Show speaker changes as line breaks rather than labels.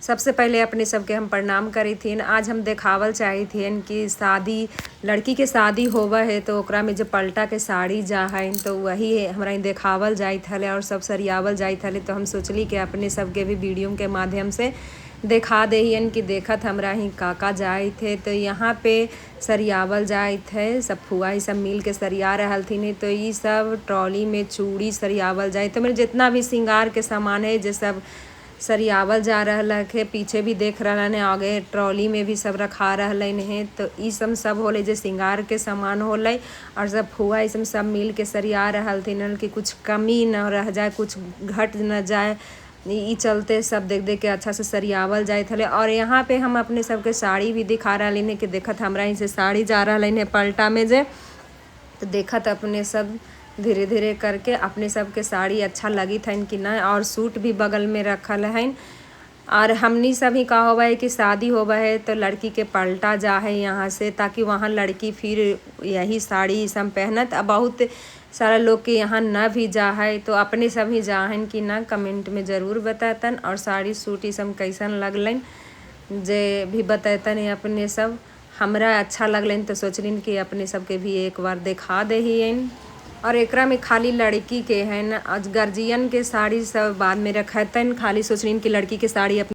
सबसे पहले अपने सबके हम प्रणाम करी। आज हम देखावल चाहत कि शादी, लड़की के शादी होवा है तो ओकरा में जो पलटा के साड़ी जा है तो वही हमरा देखावल जाइत हले और सब सरियावल जाइत हले। तो हम सोचली कि अपने सबके भी वीडियो के माध्यम से देखा देहियन कि देखत हमरा ही काका जाइत है। तो यहाँ पे सरियावल जाइत है, सब फुआ ही सब मिल के सरिया रहल थी। तो ये सब ट्रॉली में चूड़ी सरियावल जाइत है, मेरे जितना भी श्रृंगार के सामान है जे सब सरियावल जा रहा है। पीछे भी देख रहा है, आगे ट्रॉली में भी सब रखा रहा है। तो ये सब सब होले जे श्रृंगार के सामान होले और सब फुआ सब सब मिल के सरिया रहा थी कि कुछ कमी न रह जाए, कुछ घट न जाए। ई चलते सब देख देख के अच्छा से सरियावल जाइत हले। और यहाँ पे हम अपने सबके साड़ी भी दिखा रहा है कि देखत हमरा से साड़ी जा रहा है पलटा में जे। तो देखत अपने सब धीरे धीरे करके अपने सबके साड़ी अच्छा लगी थन कि ना। और सूट भी बगल में रखल है। और हमनी सब ही का होवा है कि शादी होवा है तो लड़की के पलटा जा है यहाँ से, ताकि वहाँ लड़की फिर यही साड़ी सब पहनत। अब बहुत सारा लोग के यहाँ न भी जा है, तो अपने सब ही जाहन कि ना कमेंट में ज़रूर बतातन। और साड़ी सूट ई सब कैसन लगलन जे भी बतैतन अपने सब। हमरा अच्छा लगलन तो सोचलिन कि अपने सबके भी एक बार देखा दहियन। और एकरा में खाली लड़की के है न, गर्जियन के साड़ी सब बाद में रखतन, खाली सोचलिन कि लड़की के साड़ी।